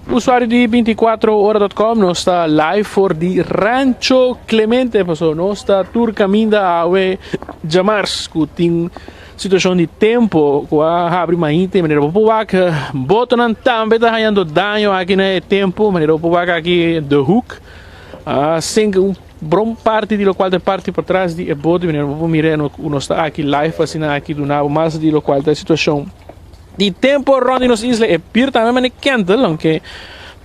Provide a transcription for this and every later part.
Usuario di 24ora.com, nos ta live for di Rancho Clemente, paso nos ta tur caminda awe djamars cu tin situacion di tempo cu a habri mainta, manera bo por wak, botonan tambe ta hayando daño aki na e tempo, manera bo por wak aki De Hoek a sink un bon parti di locual ta parti patras di e boto, manera bo por mira. Nos ta aki live asina aki duna mas di locual ta e situacion di tempo rond di nos isla. E pier tambe mane kentel, aunke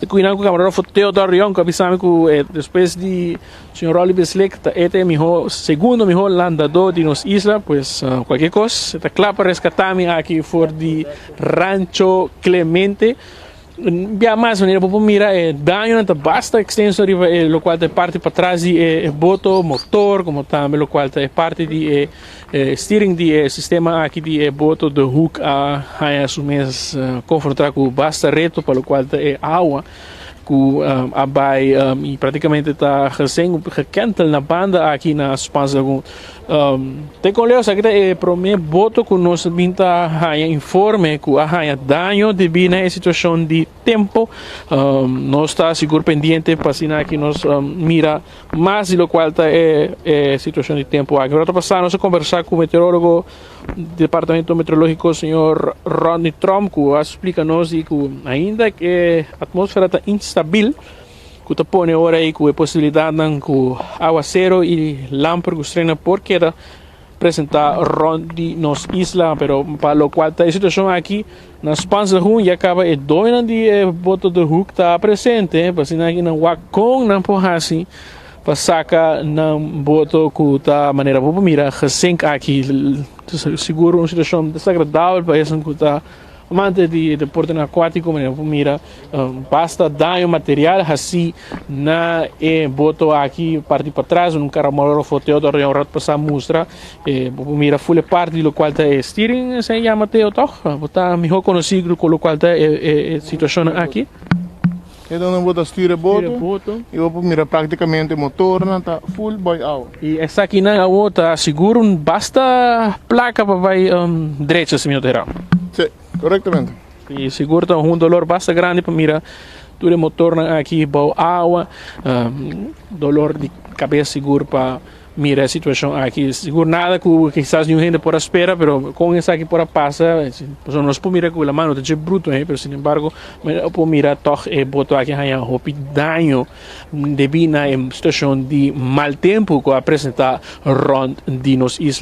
cuidado cu camarógrafo Theodore Young a bisa mi cu despues di señor Rolly Bislek ta e miho, segundo miho landador di nos isla. Pues cualkier cos ta cla pa rescata mi aki for di Rancho Clemente. Ya mas manera bo mira, e daño ta basta extenso riba e locual ta parti patras di e boto, motor, como tambe locual ta parti di e steering di e sistema aki di e boto De Hoek a haya su mes confronta cu basta reto pa locual ta e awa cu a bay y practicamente ta gesenk, gekentel na banda aki na Spaans Lagoon. Te con leo aki ta e prome boto cu nos bin ta haya informe cu a haya daño debi na e situacion di tempo. Nos ta sigur pendiente pa asina aki nos mira mas di locual ta e situacion di tempo aki. Awor pasa nos a conversa cu meteorologo Departamento Meteorologico, señor Rodney Trump, cu a splica nos cu ainda cu e atmosfera ta instabil, cu ta pone ora ey cu e posibilidad cu awacero y lamper cu strena por keda presenta rond di nos isla, pero pa locual ta e situacion aki na Spaans Lagoon, ya caba e doño di e boto De Hoek ta presente, pa asina aki nan wak con nan por hasi pa saca nan boto cu ta, manera bo mira, gesink aki. Sigur un situacion desagradabel pa esun cu ta amante di deporte acuatico. Manera bo mira, basta daño material asina na e boto aki parti patras. Un camarógrafo Theodore un rato pasa mustra, bo mira full parti di locual ta steering, se yama, Teo, toch? Bo ta miho conoci cu locual ta e situacion aki. Anto nan bo ta stuur boto. Boto. Y bo mira, practicamente motor nan ta full bou awa. Y esaki nan awo ta sigur un basta placa pa bay drecha, si mi no. Si, corectamente. Y sigur ta un dolor basta grandi pa mira tur e motor nan aki bou awa, dolor di cabes sigur pa mira e situacion aki. Sigur nada cu kisas ningun hende por a spera, pero con esaki por a pasa, pues nos por mira cu laman no ta bruto, pero sin embargo, por mira toch e boto aki haya hopi daño debi na e situacion di mal tempo cu a presenta rond di nos isla.